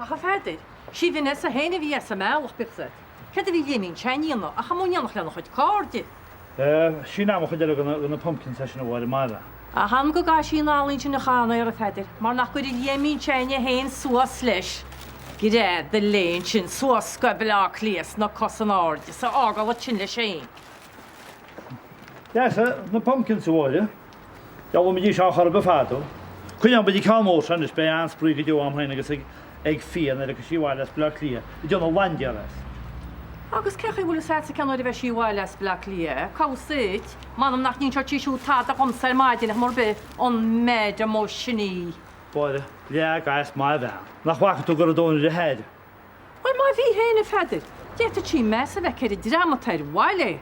Ach a Pheadair, sí Vanessa féin a bhí as an mbealach, bíodh 's agat. Céard a bhí Liaimín Sean a dhéanamh ach amuigh in éineacht lena chuid cairde. Sin am an chuid eile de na pumpkins é sin a Mháire, mar a. Ach th'anam go gcaithfidh sí an ealaín sin a chanadh air, a Pheadair, mar nach gcuirfidh Liaimín Sean féin suas leis. Greadadh léi ansin suas go Bleá Cliath 's na cosa in airde 's a fhágáil ansin leis féin. Deasa na pumpkins, a Mháire. Diabhal mé ar chor ar bith fadó. Coinneoidh muid an ceann mór seo anois, beidh an-spraoi go deo a'm féin agus ag Fia nuair a thiocfaidh sí abhaile as Bleá Cliath, ag déanamh laindéar as. Agus cé chaoi a bhfuil fhios a'dsa cén uair a bheidh sí abhaile as Bleá Cliath? Cá bhfios duit? M'anam nach n-inseoidh sí siúd tada dhomsa ar maidin ar chuma ar bith, an madam ó sin í. Mháire, leag as maith bhean. Nach bhfaca tú go raibh dóthain ar a haire? Bhuel, má bhí féin, a Pheadair, d'fhéadfadh sí meas a bheith aici ar an dream atá ar mhaith léi.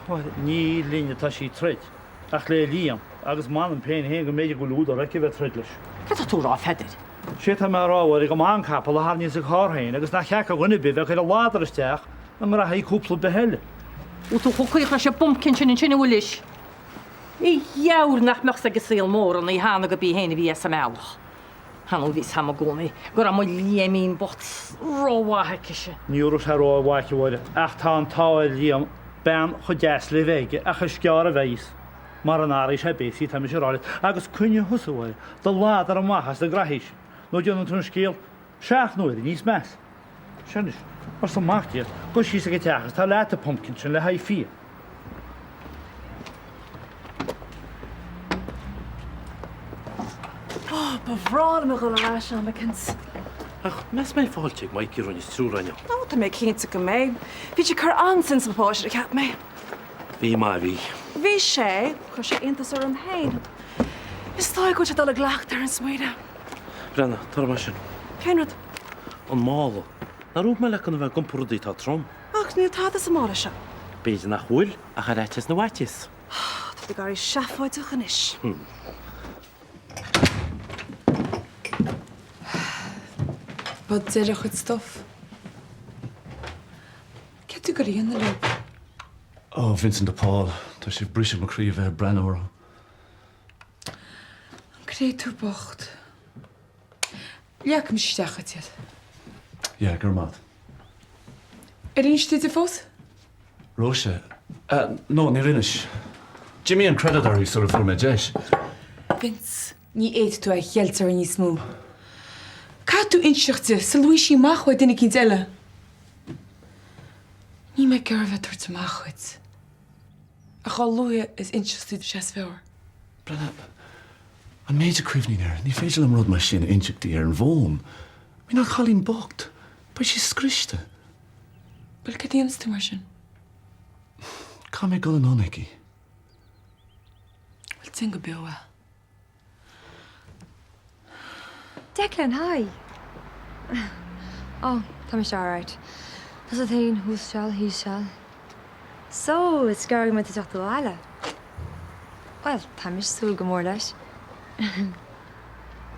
Bhuel, ní linn atá sí ag troid, ach le Liam, agus m'anam féin féin go mb'fhéidir go bhfuil údar aici a bheith ag troid leis. Cad tá tú a rá, a Pheadair? Sé tá mé a rá, a Mháire, gur maith an capall a tharraingíonns a charr féin agus nach ceart do dhuine ar bith bheith ag cur a ladar isteach i ngraithí cúpla beith eile. Bhfuil tú chomh caoch leis an bpumpkin sin ansin, an bhfuil 'fhios? A dheabhair nach mbeadh 's ag an saol mór an oíche cheana gurb í féin a bhí as an mbealach. Ar ndóigh bhí 's a'm i gcónaí go raibh mo Liaimín bocht rómhaith aicise. Ní raibh sé rómhaith aici, a Mháire, ach tá an t-ádh ar Liam bean chomh deas léi bheith aige, ach is gearr a bheidh 'fhios mara n-athraí sé béas í, tá mise a rá leat. Agus coinnigh thusa, a Mháire, do ladar amach as na graithí sin, nó déanfaidh tú an scéal seacht n-uaire níos measa. Sea anois, arsa mac Dé, gabh síos ag an teach agus tabhair leat an pumpkin sin le haghaidh Fia. Ó, ba bhreá liom a dhul ar ais am eicint. Ach meas mbeidh fáilte ag Mikey roimh an triúr againn? Ó, tá mé cinnte go mbeidh. Bhí sé ag cur an-suim sa pháiste, a cheap mé. Bhí, má bhí. Bhí sé. Chuir sé iontas orm féin. Is dóigh go bhfuil sé dul i gcleachtadh ar an smaoineamh. Breathnaigh, tabhair mar sin. Cén rud? An mála. Nár dhúirt mé leat gan a bheith ag iompar rudaí atá trom. Ach níl tada sa mála seo. B'fhéidir nach bhfuil, ach ar fhaitíos na bhfaitíos. Tá tú ag éirí seafóideach anois. B'fhad deireadh a chuid stuif. Céard tá tú ag dul a dhéanamh leo? Oh, Vincent de Paul, tá sé ag briseadh mo chroí a bheith ag breathnú orthu. An créatúr bocht. Leagfaidh mise isteach dhuit iad. Yeah, go raibh maith. Ar inis tú di fós? Róise? No, níor inis. D'imigh an creideamh uirthi sula bhfuair mé deis. Vince, ní fhéadfaidh tú é a cheilt uirthi níos mó. Caithfidh tú inseacht di sula bhfaighidh sí amach uaidh duine eicínt eile. Níl mé ag iarraidh a bheith ag tabhairt amach dhuit. Ach a luaithe is inseos tú di is ea is fearr. Breathnaigh, an méid a cuimhním air, ní féidir liom rud mar sin a inseacht di ar an bhfón. I mean, an cailín bocht, beidh sí scriosta. Bhuel, cad a dhéanfas tú mar sin? Caithfidh mé dul anonn chuici. Bhuel, déan go beo é. Declan, hi! Oh, tá mise alright. Tusa féin, thuas seal, thíos seal. So, is gearr go mbeidh tú ag teacht abhaile. Bhuel, tá mise ag súil go mór leis.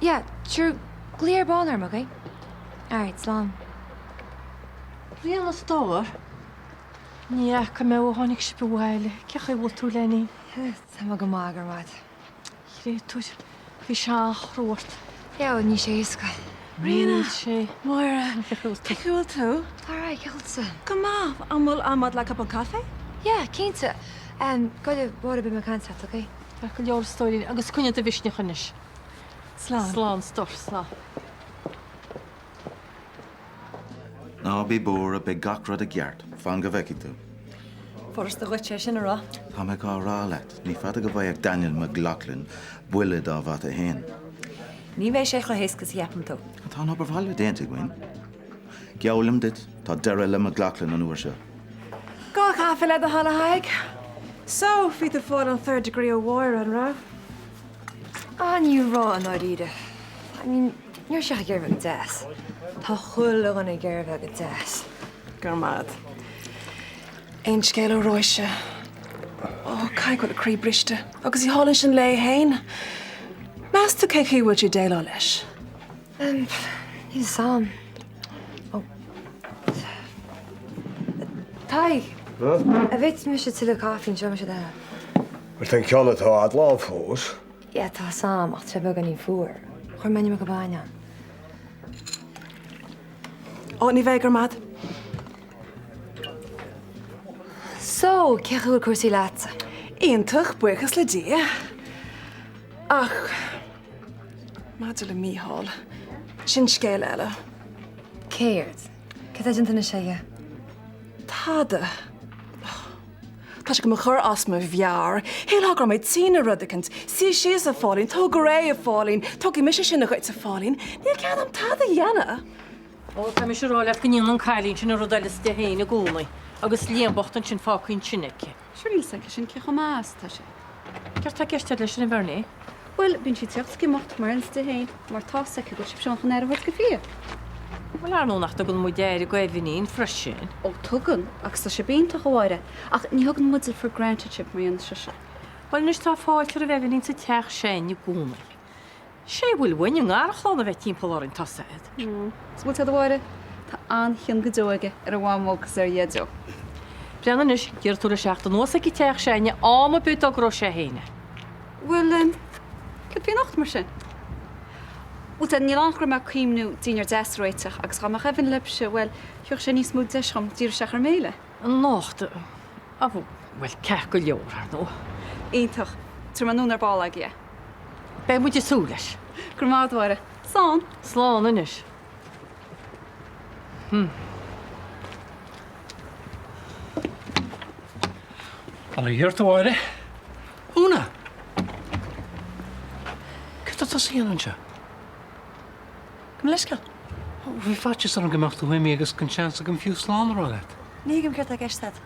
Yeah, sure, glaoigh ar ball orm, ok? Alright, slán. Ríona, a stór. Ní fhaca mé ó tháinig sibh abhaile. Cé chaoi a bhfuil tú, a leainín? Tá mé go maith, go raibh maith agat. Créatúir, bhí sé an-chrua ort. Yeah, bhuel, níl sé éasca. Ríona, Níl sé. Máire, Cé chaoi a bhfuil tú? cé chaoi a bhfuil tú? Alright, cé chaoi a bhfuil tusa? Go maith. An bhfuil am agat le cupán caife? Yeah, cinnte. Um, gabh a Mháire, beidh mé ag caint leat, ok? Ceart go leor, a stóirín, agus coinnigh do mhisneach anois. Slán. Slán, a stór, slán. Ná bí buartha, beidh gach rud i gceart. Fan go bhfeicfidh tú. Furasta dhuit é sin a rá. Tá mé dhá rá leat, ní fada go bhfaigheadh Daniel McLaughlin buille dá bhata fhéin. Ní bheidh sé chomh héasca is a cheapann tú. Tá an obair bhaile déanta againn. Geallaim duit, tá deireadh le McLaughlin an uair seo. Dhá chaife le do thoil, a Thaidhg. So, bhí tú ag fáil an third degree ó Mháire, an raibh? Ah, ní raibh i ndáiríre. I mean, ní raibh sí ach ag iarraidh a bheith go deas. Tá chuile dhuine ag iarraidh a bheith go deas. Go raibh maith agat. Aon scéal ó Róise? Ó, caithfidh go bhfuil a croí briste. Agus í thall ansin léi fhéin. Meas tú cé chaoi a bhfuil sí ag déileáil leis? Em, níl 'fhios a'm. Ó. Tadhg! An bhféadfadh mise tuilleadh caife anseo, mise de. Bhuel, tá an ceann atá a'd lán fós. Yeah, tá 'fhios a'm, ach tá sé beagáinín fuar. Chuir mé an iomarca bainne ann. Ó, ní bheidh, go raibh maith agat. So, cén chaoi a bhfuil cúrsaí leatsa? Iontach, buíochas le Dia. Ach maidir le Mícheál, sin scéal eile. Céard? Cad tá déanta anois aige? Tada. Tá sé do mo chur as mo mheabhair. Shílfeá go raibh mé tinn nó rud eicínt. Suigh síos, a Phóilín. Tóg go réidh, a Phóilín. Tógfaidh mise sin dhuit, a Phóilín. Níl cead a'm tada a dhéanamh. Ó, tá mise a rá leat go ndéanann an cailín sin an rud eile di féin i gcónaí, agus Liam bocht ansin fágtha ansin aici. Sure níl 's aici sin cé chomh maith is atá sé. Céard tá i gceist agat leis sin, a Bhernie? Bhuel, bíonn sí ag tíocht is ag imeacht mar fhios di féin, mar tá 's aici go bhfuil sibhse chun aire a thabhairt go fiú. Bhuel, ar ndóigh nach dtugann muid aire go Eibhnín freisin. Ó, tugann, agus tá sibh iontach, a Mháire, ach ní thugann muide for granted sibh mar a dhéanas sise. Bhuel, anois tá fáilte roimh Eibhnín sa teach s'againn i gcónaí. Sé a bhfuil uainn i ngarchlann a bheith timpeall orainn, tá 's a'd. Is bhfuil 's a'd a Mháire, tá an-chion go deo aige ar a Mhamó agus ar Dhaideo. Breathnaigh anois, déarfaidh tú leis theacht anuas ag an teach s'againne am ar bith a dtogróidh sé féin é. Bhuel, céard faoi anocht mar sin? Bhfuil 's a'd, níl ann ach go raibh mé ag cuimhniú dinnéar deas a réiteach agus dá mbeadh Evan libhse, bhuel, thiocfadh sé níos mó deis dhom díriú isteach ar an mbéile. Anocht? Á, bhuel, ceart go leor, ar ndóigh. Iontach. Tabharfaidh mé anonn ar ball agaibh é. Beidh muid ag súil leis. Go raibh maith agat, a Mháire. Slán! Slán anois. Hm. Bail ó Dhia ort, a Mháire. Úna! Cad tá tusa a dhéanamh anseo? Gabh mo leithscéal. Bhí faitíos orm go mbeadh tú imithe agus gan seans agam fiú slán a rá leat. Ní thuigim céard tá i gceist agat.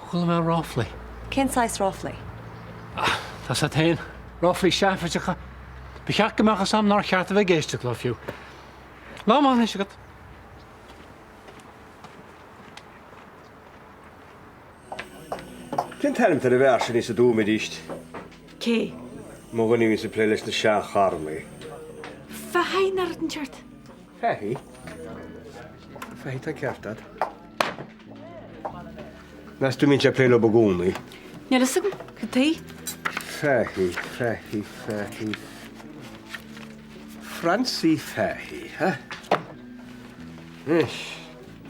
Chuala mé ráflaí. Cén saghas ráflaí? Tá 's agat féin. Ráflaí seafóideacha. Ba cheart go mbeadh fhios a'm nár cheart a bheith ag éisteacht leo fiú. Lá maith anois agat. Cén t-ainm atá ar an bhfear sin thíos i dTuaim arís? Cé? Mo dhuine a bhíonns ag plé leis na seancharrannaí. Fahy nó rud inteacht. Fahy? Fahy, tá an ceart agat. Meas tú an mbíonn sé ag plé leo i gcónaí? Níl fhios agam. Cad chuige? Fahy, Fahy, Fahy. Francie Fahy, ha? Anois,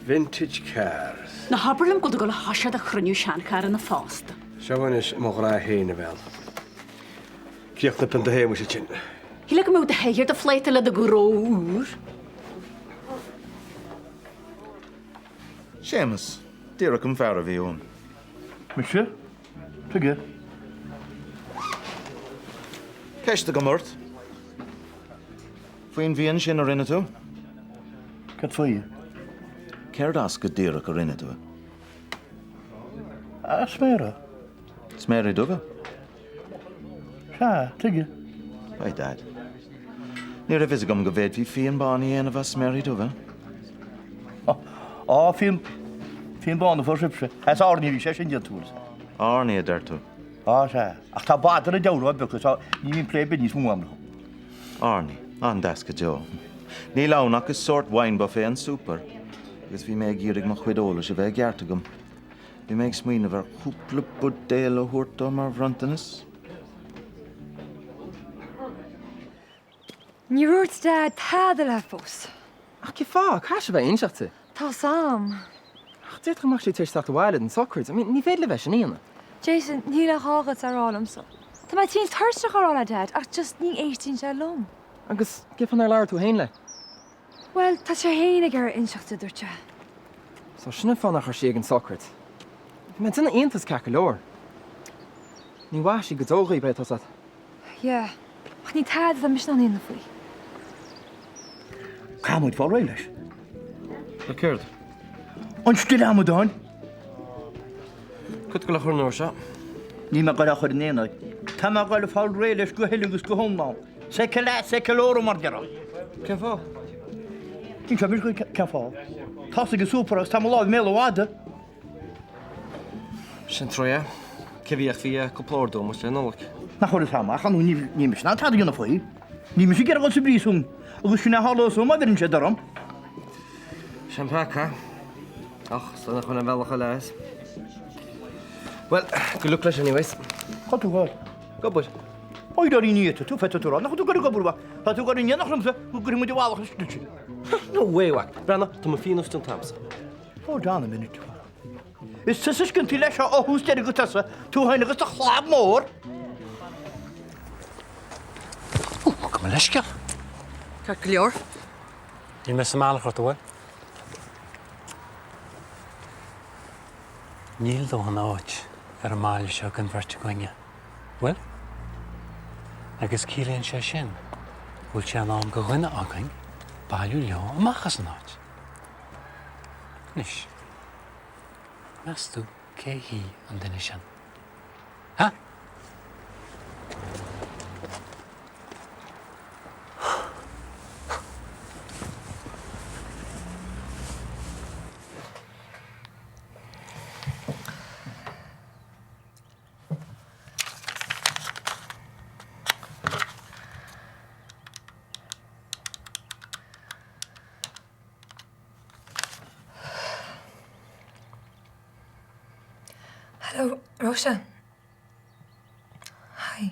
vintage cars. Ná habair liom go bhfuil tú ag dul a thoiseacht ag cruinniú seancharranna fosta. Seo anois mo ghrá féin, a bhean. Críochnaigh pionta Shéamuis ansin. Shílfeá go mbeadh do sháith ar do phláta le do ghnó úr. Séamus, díreach an fear a bhí uaim. Mise? Tuige? Ceist agam ort. Faoin bhfíon sin a rinne tú? Cad faoi? Céard as go díreach a rinne tú é? As sméara. Sméaraí dubha? Sea, tuige? By dad. Ní raibh fhios agam go bhféadfaí fíon bán a dhéanamh as sméaraí dubha. Á, fíon, fíon bán a fuair sibhse. As airní a bhí sé sin déanta, bhfuil 'fhios a'd. Airní, a deir tú? Á, sea. Ach tá bádar ag deabhradh beag is ní bhíonn plé ar bith níos mó agam leo. Airní, an-deas go deo. Níl ann ach is sórt wine buffet an super. Agus bhí mé ag iarraidh mo chuid eolais a bheith i gceart agam. Bhí mé ag smaoineamh ar chúpla buidéal a thabhairt dó mar bhronntanas. Níor dhúirt Dad tada leat fós. Ach cén fáth? Caithfidh sé bheith ag inseacht di. Tá 's a'm. Ach d'fhéadfadh go mbeadh sí tar éis teacht abhaile don tsochraid. I mean, ní féidir léi bheith sin a dhéanamh. Jason, níl aon ghá dhuit a rá liomsa. Tá mé tinn tuirseach á rá le Dad ach just ní éistíonn sé liom. Agus cén fáth nár labhair tú féin léi? Bhuel, tá sé féin ag iarraidh inseacht di, dúirt sé. So sin an fáth nach raibh sí ag an tsochraid. Bhí mé ag déanamh iontais ceart go leor. Ní mhaithfidh sí go deo dhaoib é, tá 's agat. Yeah, ach níl tada atá mise in ann a dhéanamh faoi. Caithfidh muid fáil réidh leis. Le céard? An scil amadáin! Cad tá tú ag goil a chur an uair seo? Níl mé ag goil á chur in aon áit. Tá mé ag goil ag fáil réidh leis go huile agus go hiomlán. Saecula saeculorum mar déarfá. Cén fáth? Inseoidh mise dhuit cén fáth. Tá's ag an super agus tá mo lámh i mbéal an mhada. Sin trua é. Cé bhí ach bhí cúpla ordú amuigh le Nollaig. Nach bhfuil fhios a'm ach níl mise in ann tada a dhéanamh faoi. Níl mise ag iarraidh dul sa bpríosún agus sin a tharlós má bheireann siad orm. Sin peaca. Ach is dóigh nach bhfuil aon bhealach eile as. Well, good luck leis anyways. Cá tú ag goil? Ag obair. Oidhreoirí néata, tú féadfaidh tú a rá nach bhfuil tú ag goil ag obair, tá tú ag goil in éineacht liomsa go gcuirfidh muid i bhfalach an scrios sin. No way, a mhac. Breathnaigh, tá mo phionós déanta agamsa. Hold on a minute. Is tusa is ciontaí leis seo ó thús deireadh go tusa, tú féin agus do chlab mór! Ó, gabh mo leithscéal. Ceart go leor. Níl mé sa mbealach ort, an bhfuil? Níl dóthain áit ar an mbaile seo don bheirt againne, bhfuil? Agus ciallaíonn sé sin go bhfuil sé in am do dhuine againn bailiú leo amach as an áit. Anois, meas tú cé hí an duine sin? Ha? Hello, Róise. Hi.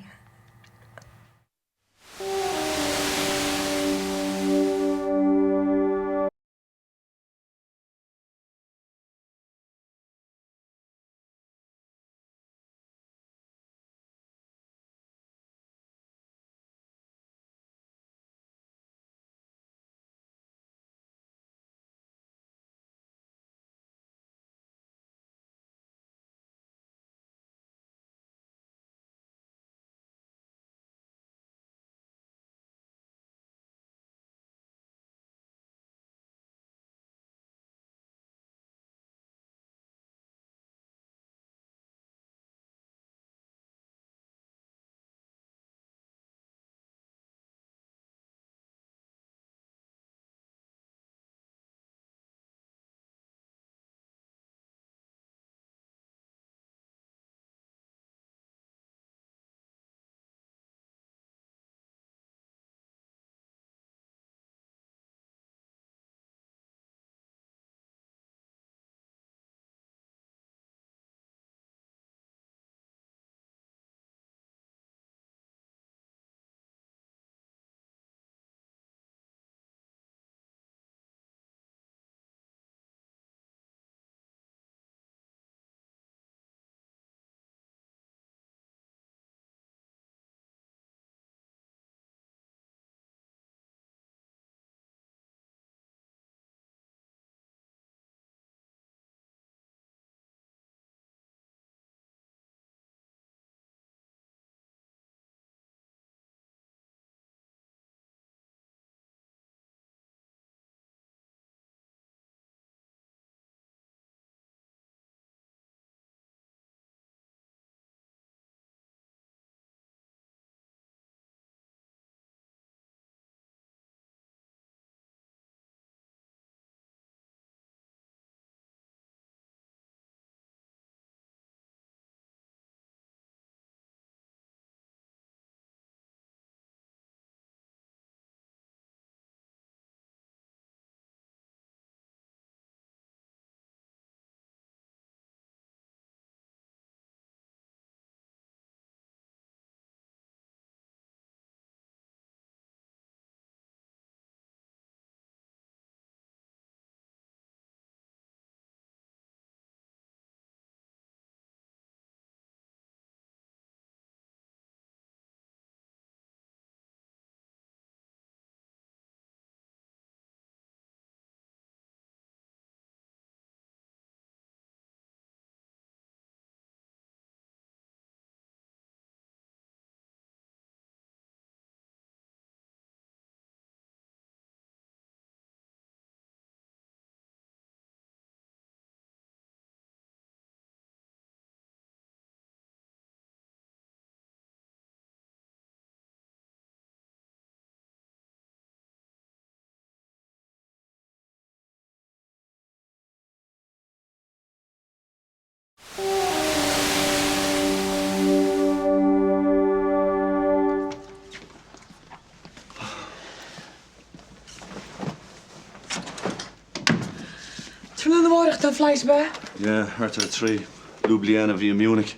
Tráthnóna amárach tá an flight, ab ea? Yeah, thart ar a 3. Ljubljana via Munich.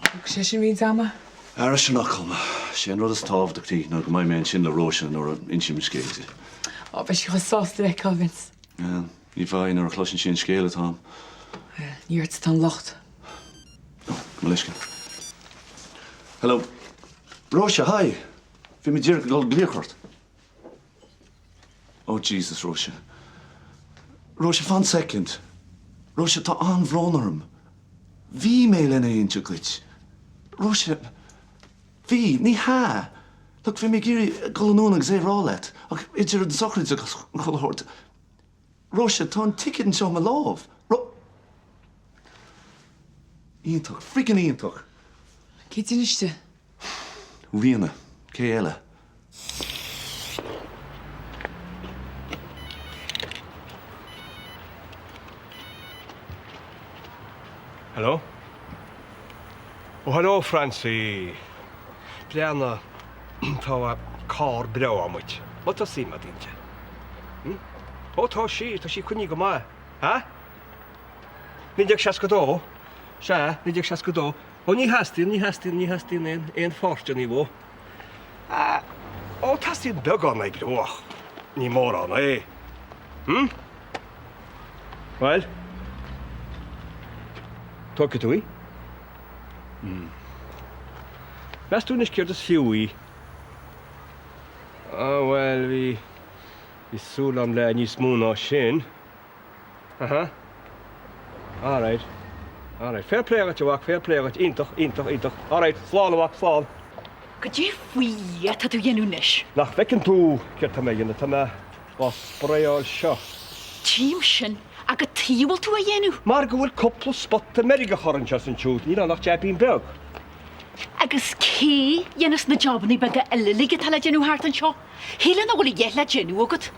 Thógfaidh sé sin roinnt ama. Ara sin nach cuma. Sé an rud is tábhachtachtaí ná go mbeidh mé ansin le Róise nuair a insím an scéal di. Ó, beidh sí chomh sásta le feiceáil, Vince. Yeah, ní bheidh nuair a chloiseann sí an scéal atá a'm. Bhuel, ní ort atá an locht. Ó, gabh mo leithscéal. Hello. Róise, hi! Bhí mé díreach ag dul glaoch ort. Oh Jesus, Róise. Róise, fan soicind. Róise, tá an-bhrón orm. Bhí mé lena inse dhuit. Róise, bhí, ní hea. Look, bhí mé ag iarraidh dul anonn agus é a rá leat, ach idir an tsochraid agus chuile shórt. Róise, tá an ticket anseo i mo lámh. Ró. Iontach, freaking iontach. Cé d'inis di? Ríona, cé eile? Hello? Ó hello Francie. Breathnaigh, tá carr breá agam duit. Má tá suim agat inti. Hm? Ó tá sí, tá sí coinnithe go maith. Ha? 1962? Sea, 1962. Ó ní theastaíonn, ní theastaíonn, ní theastaíonn aon, aon pháirteanna uaidh. Ah, ó teastaíonn beagán oibre uaidh ach ní mórán é. Hm? Bhuel? Tógfaidh tú í? Hm. Meas tú anois céard is fiú í? Ah, bhuel, bhí, bhí súil agam le níos mó ná sin. Aha. Alright. Alright. Fair play dhuit, a mhac, fair play dhuit. Iontach, iontach, iontach. Alright, slán, a mhac, slán. Goidé faoi Dhia atá tú a dhéanamh anois? Nach bhfeiceann tú céard tá mé a dhéanamh? Tá mé á spraeáil seo. Tchím sin. Ach cad chuige a bhfuil tú á dhéanamh? Mar go bhfuil cúpla spota meirgeach anseo is ansiúd. Níl ann ach jaibín beag. Agus cé dhéanfas na jabannaí beaga eile uilig atá le déanamh thart anseo? Shílfeá nach bhfuil a dhath le déanamh agat.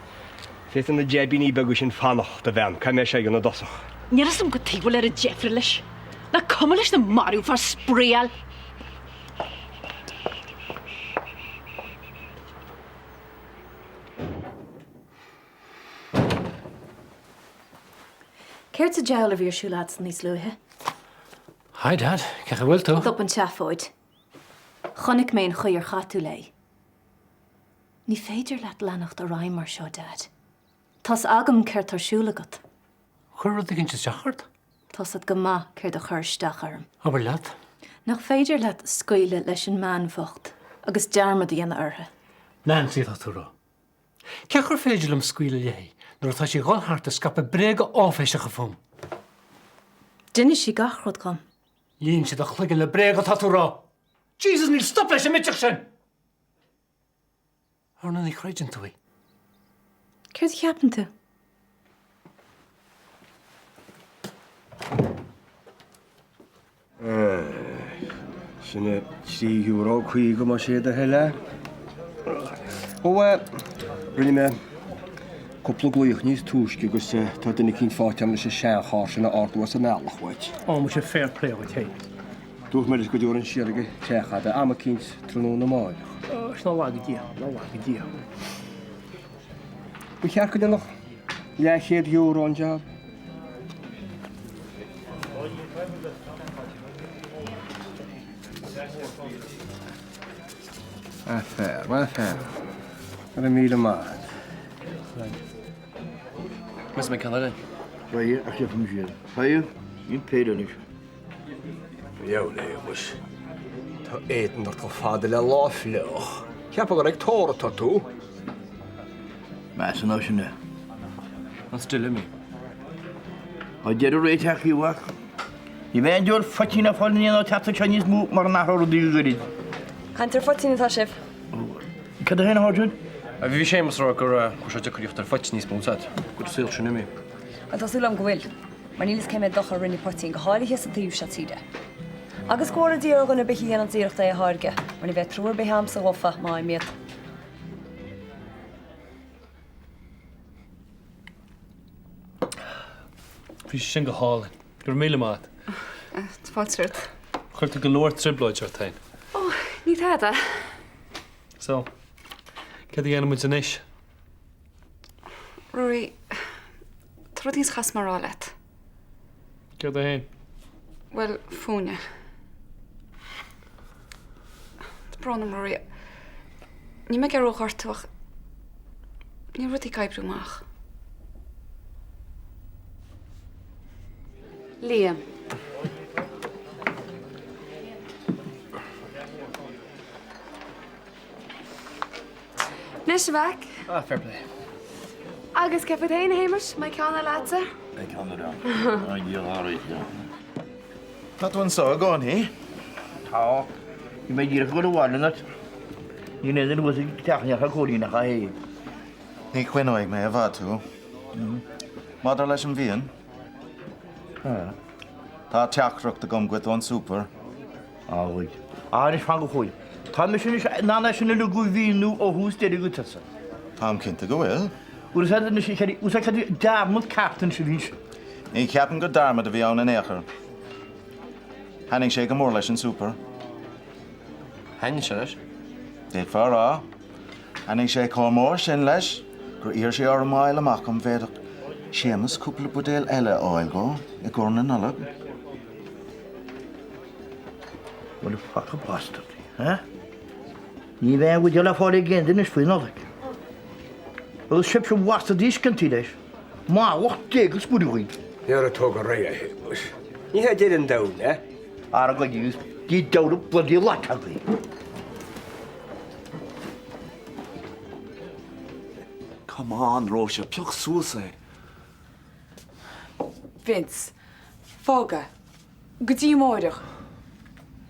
Féadfaidh na jaibíní beaga sin fanacht, a bhean, caithfidh mé seo a dhéanamh i dtosach. Níl fhios a'm cad chuige a bhfuil oiread deifre leis. Nach cuma leis na marbh fá spraeáil. Céard sa diabhal a bhí ar siúl a'dsa níos luaithe? Hi Dad, cén chaoi a bhfuil tú? Stop an tseafóid. Chonaic mé an chaoi ar chaith tú léi. Ní féidir leat leanacht ar aghaidh mar seo, Dad. Tá's agam céard tá ar siúl agat. Chuir rud éicint isteach ort? Tá's a't go maith céard a chuir isteach orm. Abair leat. Nach féidir leat scaoileadh leis an mbean bhocht agus dearmad a dhéanamh uirthi? Nancy atá tú a rá. Cén chaoi ar féidir liom scaoileadh léi nuair atá sí ag dhul thart ag scaipeadh bréaga áiféiseacha fúm? D'inis sí gach rud dhom. Líon sí do chloigeann le bréaga atá tú a rá! Jesus, níl stop leis an mitseach sin! Orna, ní chreideann tú í. Céard a cheapann tú? Sin é €3 50 más é do thoil é. Ó, rinne mé cúpla glaoch níos túisce agus tá duine eicínt faighte agam leis an seancharr sin a ardú as an mbealach uait. Ó, muise fair play dhuit féin. Dúirt mé leis go dtabharfainn siar ag an teach é am eicínt tráthnóna amáireach. Ó, 's ná laga Dia, ná laga Dia. Ba cheart go ndéanfadh leathchéad euro an jab. Maith fear, maith fear. Go raibh míle maith agat. Meas mé ceann eile. Raghaidh a chlipeann siad. Raghaidh, níl péire anois. Dheabhail é, muis. Tá éadan ort chomh fada le lá fliuch. Cheapfá gur ag tórramh atá tú. Meas an sin é. An still liom í. Tá deireadh ré tagtha, a mhac. Ní bheidh aon deoir phoitín ar fáil in aon áit thart anseo níos mó mura n-athróidh rudaí go gairid. Caint ar phoitín atá sibh. Cad é féin a Tháirseach? Bhí Séamus ag rá go raibh sé deacair a thíocht ar phoitín níos mó, tá's agat, gur saol sin imithe. Bhuel, tá súil agam go bhfuil. Mar níl fhios cé mhéad dochar a rinne poitín, go háirithe sa taobh seo tíre. Agus go bhfóire Dia ar dhuine ar bith a dhéananns iarracht é a tháirgeadh, mar ní bheidh trua ar bith a'msa dhófa má fhaighim iad. Bhí sé sin go hálainn. Go raibh míle maith agat. Tá fáilte romhat. Chuir tú go leor trioblóid ort féin. Ó, ní tada. So, céard a dhéanfaidh muid anois? Ruairí, tá rud éicint a chaithfeas mé a rá leat. Céard é féin? Bhuel, fúinne. Tá brón orm, Ruairí. Níl mé ag iarraidh thú a ghortú ach. Níl rudaí ag oibriú amach. Liam. Anois, a mhac. Ah, fair play. Agus cé fút fhéin, a Shéamais? Mbeidh ceann eile a'dsa? Beidh ceann eile a'm. Á, Dia dhá réiteach. Tá tú anseo i gcónaí? Tá. Bhí mé díreach ag dul abhaile anocht. Níl aon duine thuas ag teach ní ach Cóilín ach é féin. Ní choinneoidh mé i bhfad thú. Maidir leis an bhfíon? Tá teachtaireacht agam dhuit ón super. Á, bhuel. Á, anois fan go fóill. Tá mise anois in ann é sin uilig a mhíniú ó thús deireadh dhuitse. Táim cinnte go bhfuil. Bhuel, is anois, is é cad dearmad ceart anois a bhí ansin. Ní cheapaim gur dearmad a bhí ann in aon chor. Thaitnigh sé go mór leis an super. Thaitnigh sé leis? D'fhéadfá a rá. Thaitnigh sé chomh mór sin leis gur iarr sé orm a fháil amach an bhféadfadh Séamus cúpla buidéal eile a fháil dhó i gcomhair na Nollag. Bhuel, fuck a bastard, eh? Ní bheidh aon bhuidéal le fáil ag aon duine anois faoi Nollaig. Agus sibhse bhastardaí is ciontaí leis. Mallacht Dé agus Muire dhaoibh. Ar tóg go réidh é, a Shéamuis. Ní hé deireadh an domhain é. Ar a gcuid, Dia deabhal bloody lot agaibh. Come on, Róise, pioc suas é. Vince, fág é. Go dtí amáireach.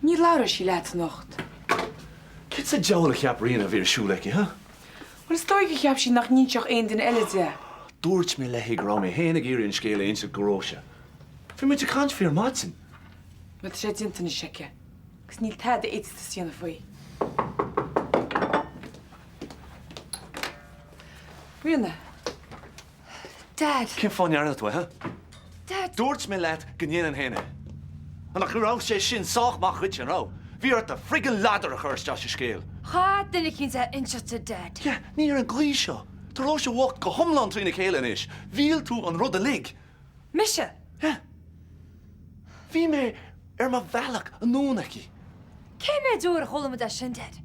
Ní labhróidh sí leat anocht. Céard sa diabhal a cheap Ríona a bhí ar siúl aici, huh? Bhuel, is dóigh gur cheap sí nach n-inseodh aon duine eile di. Dúirt mé léi go raibh mé féin ag iarraidh an scéal a inseacht do Róise. Bhí muid ag caint faoi ar maidin. Bhuel, tá sé déanta anois aici. Agus níl tada a fhéadfas tusa a dhéanamh faoi. Ríona. Dad. Cén fáth a ndearna tú é, huh? Dad. Dúirt mé leat go ndéanfainn féin é. Nach raibh sé sin sách maith dhuit, an raibh? Bhí ort do friggin' ladar a chur isteach sa scéal. Chaith duine eicínt é a inseacht di, Dad. Yeah, ní ar an gcaoi seo. Tá Róise bhocht go hiomlán trína chéile anois. Mhíll tú an rud uilig. Mise? Yeah. Bhí mé ar mo bhealach anonn aici. Cé mhéad uair a chuala muid é sin, Dad?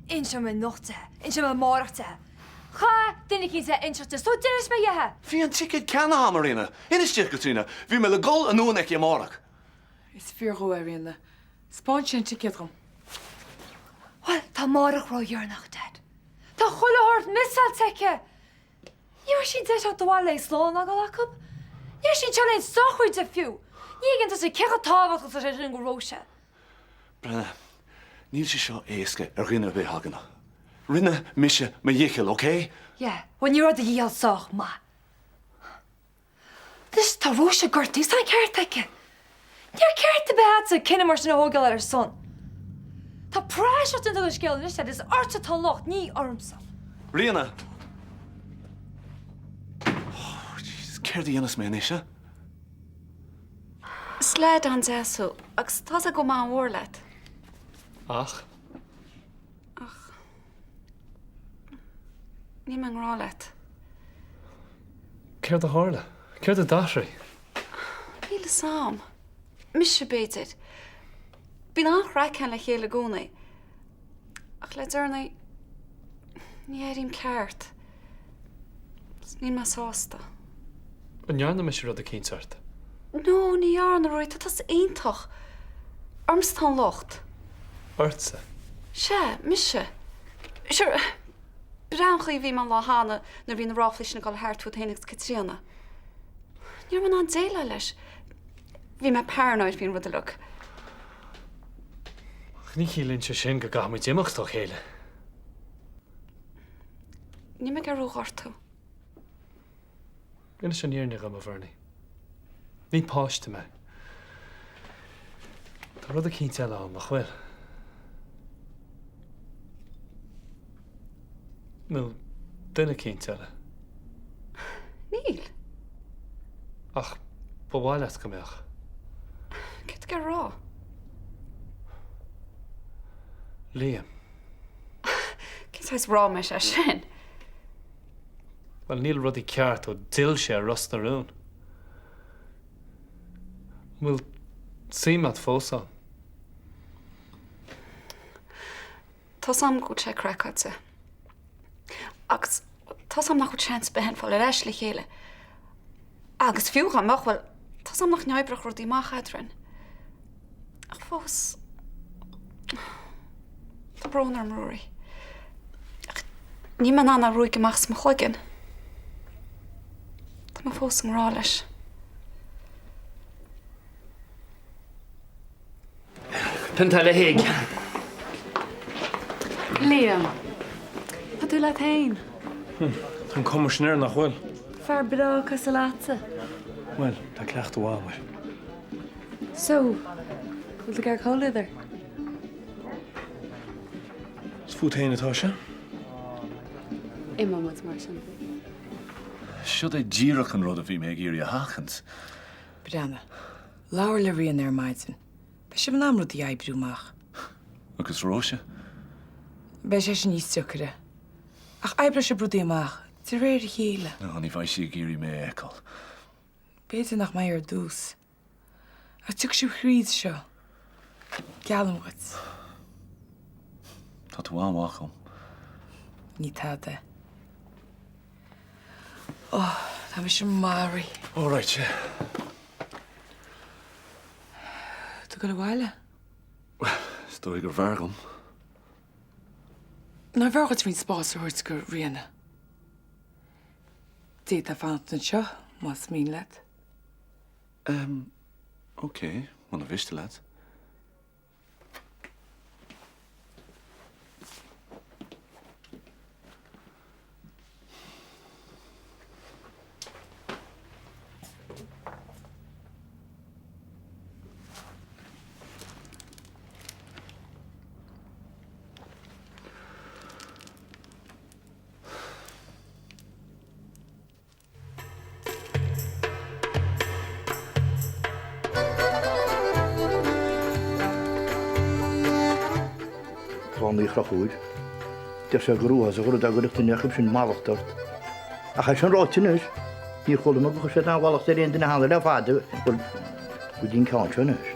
Inseoidh mé anocht di, inseoidh mé amárach di. Chaith duine eicínt é a inseacht di, so d'inis mé di! Bhí an ticéad ceannaithe a'm, a Ríona. Inis di, a Chaitríona. Bhí mé le dhul anonn aici amárach. Is fíor dhó é, a Ríona. 'Spáin sé an ticéad dhom. Bhuel, tá amárach ródheireanach, Dad. Tá chuile shórt missáilte aici! Ní raibh sí deis teacht abhaile slán a fhágáil acu. Ní raibh sí anseo le haon sochraide fiú! Ní thuigeann tusa cé chomh tábhachtach is atá sé sin do Róise. Brenna, níl sé seo éasca ar dhuine ar bith againn. Rinne mise mo dhícheall, ok? Yeah, bhuel ní raibh do dhícheall sách maith. Anois tá Róise gortaithe, tá an ceart aici. Níor ceart ar bith a'dsa cinneadh mar sin a thógáil ar a son. Tá praiseach déanta den scéal anois, Dad, is ortsa atá an locht, ní ormsa. Ríona! Oh, Jesus, céard a dhéanfas mé anois, eh? Is leaid an-deas thú agus tá's agam go bhfuil mé an-mhór leat. Ach? Ach níl mé i ngrá leat. Céard a tharla? Céard a d'athraigh? Níl fhios a'm. Mise, b'fhéidir. Bíonn an-chraic againn le chéile i gcónaí. Ach le deireanaí, ní airím ceart. Níl mé sásta. An ndearna mise rud eicínt ort? No, ní dhearna, Rory, tá tusa iontach. Ormsa atá an locht. Ortsa? Sea, mise. Sure, breathnaigh an chaoi a bhí mé an lá cheana nuair a bhí na ráflaí sin ag dul thart fút féin agus Caitríona. Ní raibh mé in ann déileáil leis. Bhí mé paranoid faoin rud uilig. Ach ní chiallaíonn sé sin go gcaithfimid imeacht ó chéile. Níl mé ag iarraidh thú a ghortú. Inis an fhírinne dhom, a Bhernie. Ní páiste mé. Tá rud eicínt eile ann, nach bhfuil? Nó duine eicínt eile? Níl. Ach ba mhaith leat go mbeadh. Céard atá tú ag rá? Liam. Cén saghas ráiméis é sin? Bhuel, níl rudaí ceart ó d'fhill sé ar Ros na Rún. An bhfuil suim agat fós ann? Tá's a'm go bhfuil sé craiceáilte. Agus. Tá's a'm nach bhfuil seans ar bith a'inn fáil ar ais le chéile. Agus fiú dhá mbeadh, bhuel, tá's a'm nach n-oibreodh rudaí amach eadrainn. Ach fós, tá brón orm, Ruairí. Ach níl mé in ann é a ruaigeadh amach as mo chloigeann. Tá mé fós i ngrá leis. Pionta le hIgh. Liam, tá tú leat féin? Tá an cuma sin air, nach bhfuil? Fear breá cosúil leatsa. Bhuel, tá cleachtadh mhaith agam air. So, bhfuil tú ag iarraidh comhluadar? Is fút féin atá sé. Imeoidh muid mar sin. Siod é díreach an rud a bhí mé ag iarraidh a sheachaint. Breathnaigh. Labhair le Ríona ar maidin. Beidh sibh in am rudaí a oibriú amach. Agus Róise? Beidh sé sin níos deacaire. Ach oibreoidh sibh rudaí amach de réir a chéile. Ó, ní bheidh sí ag iarraidh mé a fheiceáil. B'fhéidir nach mbeidh ar dtús. Ach tiocfaidh sibh thríd seo. Geallaim dhuit. Tá tú an-mhaith dhom. Ní tada é. Ó, tá mise maraithe. All right. Tú ag dul abhaile? Is dóigh gur bhfearr dhom. Nárbh fhearr dhuit roinnt spáis a thabhairt do Ríona? D'fhéadfá fanacht anseo, más mian leat. Ehm, ok, muna mhiste leat. Clann Uí Chonchúir. Deir sé gur uafásach an rud é go gcuirfeadh duine acu sin mallacht ort. Ach é sin ráite anois, níor chuala mé gur chuir siad aon mhallacht ar aon duine cheana le fada, bhuel, go dtí an ceann seo anois.